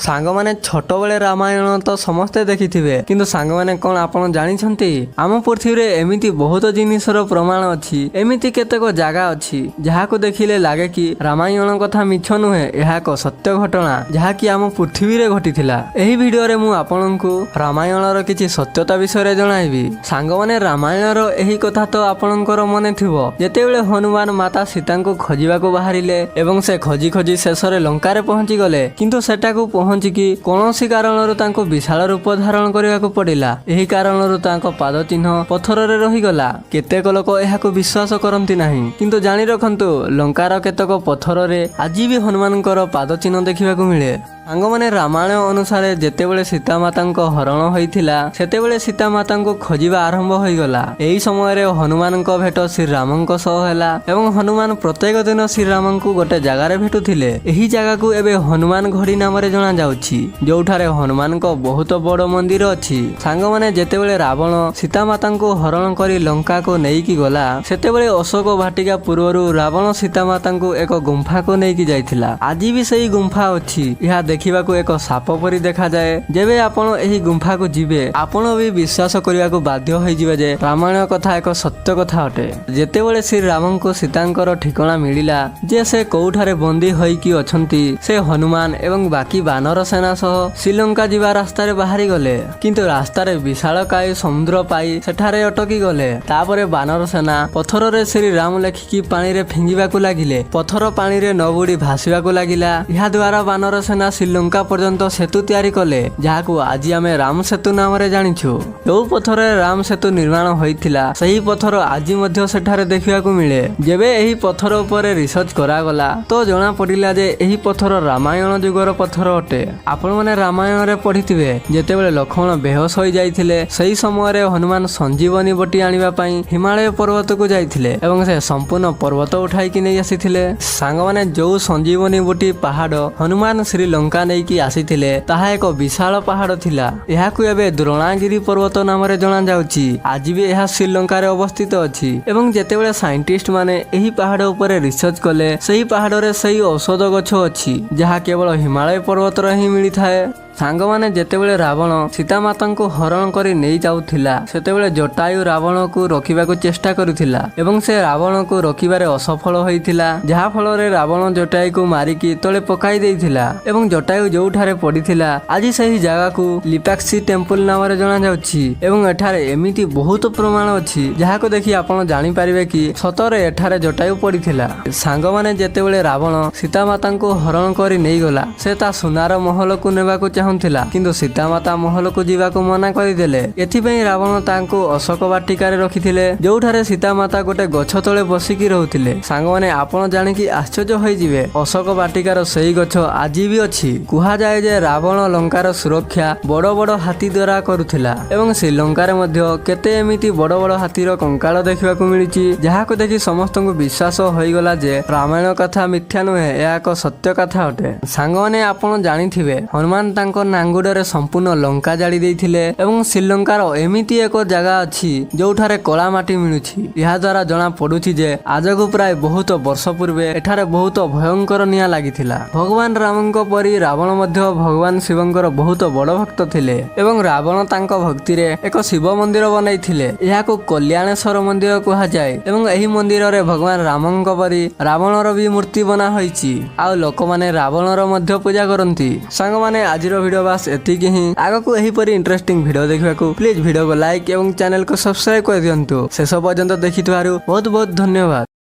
ସାଙ୍ଗମାନେ, ଛୋଟବେଳେ ରାମାୟଣ ତ ସମସ୍ତେ ଦେଖିଥିବେ। କିନ୍ତୁ ସାଙ୍ଗମାନେ, କ'ଣ ଆପଣ ଜାଣିଛନ୍ତି, ଆମ ପୃଥିବୀରେ ଏମିତି ବହୁତ ଜିନିଷର ପ୍ରମାଣ ଅଛି, ଏମିତି କେତେକ ଜାଗା ଅଛି, ଯାହାକୁ ଦେଖିଲେ ଲାଗେ କି ରାମାୟଣ କଥା ମିଛ ନୁହେଁ, ଏହା ଏକ ସତ୍ୟ ଘଟଣା, ଯାହାକି ଆମ ପୃଥିବୀରେ ଘଟିଥିଲା। ଏହି ଭିଡ଼ିଓରେ ମୁଁ ଆପଣଙ୍କୁ ରାମାୟଣର କିଛି ସତ୍ୟତା ବିଷୟରେ ଜଣାଇବି। ସାଙ୍ଗମାନେ, ରାମାୟଣର ଏହି କଥା ତ ଆପଣଙ୍କର ମନେ ଥିବ, ଯେତେବେଳେ ହନୁମାନ ମାତା ସୀତାଙ୍କୁ ଖୋଜିବାକୁ ବାହାରିଲେ ଏବଂ ସେ ଖୋଜି ଖୋଜି ଶେଷରେ ଲଙ୍କାରେ ପହଞ୍ଚିଗଲେ। କିନ୍ତୁ ସେଠାକୁ ପହଞ୍ଚିକି କୌଣସି କାରଣରୁ ତାଙ୍କୁ ବିଶାଳ ରୂପ ଧାରଣ କରିବାକୁ ପଡ଼ିଲା। ଏହି କାରଣରୁ ତାଙ୍କ ପାଦ ଚିହ୍ନ ପଥରରେ ରହିଗଲା। କେତେକ ଲୋକ ଏହାକୁ ବିଶ୍ୱାସ କରନ୍ତି ନାହିଁ, କିନ୍ତୁ ଜାଣି ରଖନ୍ତୁ, ଲଙ୍କାର କେତେକ ପଥରରେ ଆଜି ବି ହନୁମାନଙ୍କର ପାଦ ଚିହ୍ନ ଦେଖିବାକୁ ମିଳେ। ସାଙ୍ଗମାନେ, ରାମାୟଣ ଅନୁସାରେ ଯେତେବେଳେ ସୀତାମାତାଙ୍କ ହରଣ ହୋଇଥିଲା, ସେତେବେଳେ ସୀତାମାତାଙ୍କୁ ଖୋଜିବା ଆରମ୍ଭ ହୋଇଗଲା। ଏହି ସମୟରେ ହନୁମାନଙ୍କ ଭେଟ ଶ୍ରୀରାମଙ୍କ ସହ ହେଲା ଏବଂ ହନୁମାନ ପ୍ରତ୍ୟେକ ଦିନ ଶ୍ରୀରାମଙ୍କୁ ଗୋଟେ ଜାଗାରେ ଭେଟୁଥିଲେ। ଏହି ଜାଗାକୁ ଏବେ ହନୁମାନ ଗଢ଼ି ନାମରେ ଜଣାଯାଉଛି, ଯୋଉଠାରେ ହନୁମାନଙ୍କ ବହୁତ ବଡ଼ ମନ୍ଦିର ଅଛି। ସାଙ୍ଗମାନେ, ଯେତେବେଳେ ରାବଣ ସୀତାମାତାଙ୍କୁ ହରଣ କରି ଲଙ୍କାକୁ ନେଇକି ଗଲା, ସେତେବେଳେ ଅଶୋକ ବାଟିକା ପୂର୍ବରୁ ରାବଣ ସୀତାମାତାଙ୍କୁ ଏକ ଗୁମ୍ଫାକୁ ନେଇକି ଯାଇଥିଲା। ଆଜି ବି ସେଇ ଗୁମ୍ଫା ଅଛି। ଏହା ଦେଖିବାକୁ ଏକ ସାପ ପରି ଦେଖାଯାଏ। ଯେବେ ଆପଣ ଏହି ଗୁମ୍ଫାକୁ ଯିବେ, ଆପଣ ବି ବିଶ୍ୱାସ କରିବାକୁ ବାଧ୍ୟ ହୋଇଯିବେ ଯେ ରାମାୟଣ କଥା ଏକ ସତ୍ୟ କଥା ଅଟେ। ଯେତେବେଳେ ଶ୍ରୀରାମଙ୍କୁ ସୀତାଙ୍କର ଠିକଣା ମିଳିଲା ଯେ ସେ କୋଉଠାରେ ବନ୍ଦୀ ହୋଇକି ଅଛନ୍ତି, ସେ ହନୁମାନ ଏବଂ ବାକି ବାନର ସେନା ସହ ଶ୍ରୀଲଙ୍କା ଯିବା ରାସ୍ତାରେ ବାହାରି ଗଲେ। କିନ୍ତୁ ରାସ୍ତାରେ ବିଶାଳକାୟ ସମୁଦ୍ର ପାଇ ସେଠାରେ ଅଟକି ଗଲେ। ତାପରେ ବାନର ସେନା ପଥରରେ ଶ୍ରୀରାମ ଲେଖିକି ପାଣିରେ ଫିଙ୍ଗିବାକୁ ଲାଗିଲେ। ପଥର ପାଣିରେ ନ ବୁଡ଼ି ଭାସିବାକୁ ଲାଗିଲା। ଏହା ଦ୍ୱାରା ବାନର ସେନା ଶ୍ରୀଲଙ୍କା ପର୍ଯ୍ୟନ୍ତ ସେତୁ ତିଆରି କଲେ, ଯାହାକୁ ଆଜି ଆମେ ରାମ ସେତୁ ନାମରେ ଜାଣିଛୁ। ଯୋଉ ପଥରରେ ରାମ ସେତୁ ନିର୍ମାଣ ହୋଇଥିଲା, ସେହି ପଥର ଆଜି ମଧ୍ୟ ସେଠାରେ ଦେଖିବାକୁ ମିଳେ। ଯେବେ ଏହି ପଥର ଉପରେ ରିସର୍ଚ୍ଚ କରାଗଲା, ତ ଜଣା ପଡ଼ିଲା ଯେ ଏହି ପଥର ରାମାୟଣ ଯୁଗର ପଥର ଅଟେ। ଆପଣମାନେ ରାମାୟଣରେ ପଢିଥିବେ, ଯେତେବେଳେ ଲକ୍ଷ୍ମଣ ବେହୋଶ ହୋଇଯାଇଥିଲେ, ସେହି ସମୟରେ ହନୁମାନ ସଞ୍ଜୀବନୀ ବଟି ଆଣିବା ପାଇଁ ହିମାଳୟ ପର୍ବତକୁ ଯାଇଥିଲେ ଏବଂ ସେ ସମ୍ପୂର୍ଣ୍ଣ ପର୍ବତ ଉଠାଇକି ନେଇ ଆସିଥିଲେ। ସାଙ୍ଗମାନେ, ଯୋଉ ସଞ୍ଜୀବନୀ ବୁଟି ପାହାଡ଼ ହନୁମାନ ଶ୍ରୀଲଙ୍କା ନେଇକି ଆସିଥିଲେ, ତାହା ଏକ ବିଶାଳ ପାହାଡ଼ ଥିଲା। ଏହାକୁ ଏବେ ଦ୍ରୋଣାଗିରି ପର୍ବତ ନାମରେ ଜଣାଯାଉଛି। ଆଜି ବି ଏହା ଶ୍ରୀଲଙ୍କାରେ ଅବସ୍ଥିତ ଅଛି। ଏବଂ ଯେତେବେଳେ ସାଇଣ୍ଟିଷ୍ଟ ମାନେ ଏହି ପାହାଡ଼ ଉପରେ ରିସର୍ଚ୍ଚ କଲେ, ସେହି ପାହାଡ଼ରେ ସେହି ଔଷଧ ଗଛ ଅଛି, ଯାହା କେବଳ ହିମାଳୟ ପର୍ବତରେ ହିଁ ମିଳିଥାଏ। ସାଙ୍ଗମାନେ, ଯେତେବେଳେ ରାବଣ ସୀତାମାତାଙ୍କୁ ହରଣ କରି ନେଇ ଯାଉଥିଲା, ସେତେବେଳେ ଜଟାୟୁ ରାବଣକୁ ରୋକିବାକୁ ଚେଷ୍ଟା କରୁଥିଲା ଏବଂ ସେ ରାବଣକୁ ରୋକିବାରେ ଅସଫଳ ହୋଇଥିଲା, ଯାହା ଫଳରେ ରାବଣ ଜଟାୟୁକୁ ମାରିକି ତଳେ ପକାଇ ଦେଇଥିଲା। ଏବଂ ଜଟାୟୁ ଯୋଉଠାରେ ପଡ଼ିଥିଲା, ଆଜି ସେହି ଜାଗାକୁ ଲିପାକ୍ସି ଟେମ୍ପଲ ନାମରେ ଜଣାଯାଉଛି। ଏବଂ ଏଠାରେ ଏମିତି ବହୁତ ପ୍ରମାଣ ଅଛି, ଯାହାକୁ ଦେଖି ଆପଣ ଜାଣିପାରିବେ କି ସତରେ ଏଠାରେ ଜଟାୟୁ ପଡ଼ିଥିଲା। ସାଙ୍ଗମାନେ, ଯେତେବେଳେ ରାବଣ ସୀତାମାତାଙ୍କୁ ହରଣ କରି ନେଇଗଲା, ସେ ତା ସୁନାର ମହଲକୁ ନେବାକୁ ଚାହୁଁଥିଲା, କିନ୍ତୁ ସୀତାମାତା ମହଲକୁ ଯିବାକୁ ମନା କରିଦେଲେ। ଏଥିପାଇଁ ରାବଣ ତାଙ୍କୁ ଅଶୋକ ବାଟିକାରେ ରଖିଥିଲେ, ଯୋଉଠାରେ ସୀତାମାତା ଗୋଟେ ଗଛ ତଳେ ବସିକି ରହୁଥିଲେ। ସାଙ୍ଗମାନେ, ଆପଣ ଜାଣିକି ଆଶ୍ଚର୍ଯ୍ୟ ହୋଇଯିବେ, ଅଶୋକ ବାଟିକାର ସେଇ ଗଛ ଆଜି ବି ଅଛି। କୁହାଯାଏ ଯେ ରାବଣ ଲଙ୍କାର ସୁରକ୍ଷା ବଡ଼ ବଡ଼ ହାତୀ ଦ୍ୱାରା କରୁଥିଲା ଏବଂ ଶ୍ରୀଲଙ୍କାରେ ମଧ୍ୟ କେତେ ଏମିତି ବଡ଼ ବଡ଼ ହାତୀର କଙ୍କାଳ ଦେଖିବାକୁ ମିଳିଛି, ଯାହାକୁ ଦେଖି ସମସ୍ତଙ୍କୁ ବିଶ୍ୱାସ ହୋଇଗଲା ଯେ ରାମାୟଣ କଥା ମିଥ୍ୟା ନୁହେଁ, ଏହା ଏକ ସତ୍ୟ କଥା ଅଟେ। ସାଙ୍ଗମାନେ, ଆପଣ ଜାଣିଥିବେ, ହନୁମାନ ତାଙ୍କ ନାଙ୍ଗୁଡ଼ରେ ସମ୍ପୂର୍ଣ୍ଣ ଲଙ୍କା ଜାଳି ଦେଇଥିଲେ ଏବଂ ଶ୍ରୀଲଙ୍କାର ଏମିତି ଏକ ଜାଗା ଅଛି, ଯୋଉଠାରେ କଳା ମାଟି ମିଳୁଛି। ଏହା ଦ୍ୱାରା ଜଣା ପଡୁଛି ଯେ ଆଜକୁ ପ୍ରାୟ ବହୁତ ବର୍ଷ ପୂର୍ବେ ଏଠାରେ ବହୁତ ଭୟଙ୍କର ନିଆଁ ଲାଗିଥିଲା। ଭଗବାନ ରାମଙ୍କ ପରି ରାବଣ ମଧ୍ୟ ଭଗବାନ ଶିବଙ୍କର ବହୁତ ବଡ଼ ଭକ୍ତ ଥିଲେ ଏବଂ ରାବଣ ତାଙ୍କ ଭକ୍ତିରେ ଏକ ଶିବ ମନ୍ଦିର ବନାଇଥିଲେ। ଏହାକୁ କଲ୍ୟାଣେଶ୍ୱର ମନ୍ଦିର କୁହାଯାଏ ଏବଂ ଏହି ମନ୍ଦିରରେ ଭଗବାନ ରାମଙ୍କ ପରି ରାବଣର ବି ମୂର୍ତ୍ତି ବନା ହୋଇଛି। ଆଉ ଲୋକମାନେ ରାବଣର ମଧ୍ୟ ପୂଜା କରନ୍ତି। ସାଙ୍ଗମାନେ, ଆଜିର ଭିଡ଼ିଓ ବାସ୍ ଏତିକି ହିଁ। ଆଗକୁ ଏହିପରି ଇଣ୍ଟରେଷ୍ଟିଂ ଭିଡ଼ିଓ ଦେଖିବାକୁ ପ୍ଲିଜ୍ ଭିଡ଼ିଓକୁ ଲାଇକ୍ ଏବଂ ଚ୍ୟାନେଲକୁ ସବସ୍କ୍ରାଇବ୍ କରିଦିଅନ୍ତୁ। ଶେଷ ପର୍ଯ୍ୟନ୍ତ ଦେଖିଥିବାରୁ ବହୁତ ବହୁତ ଧନ୍ୟବାଦ।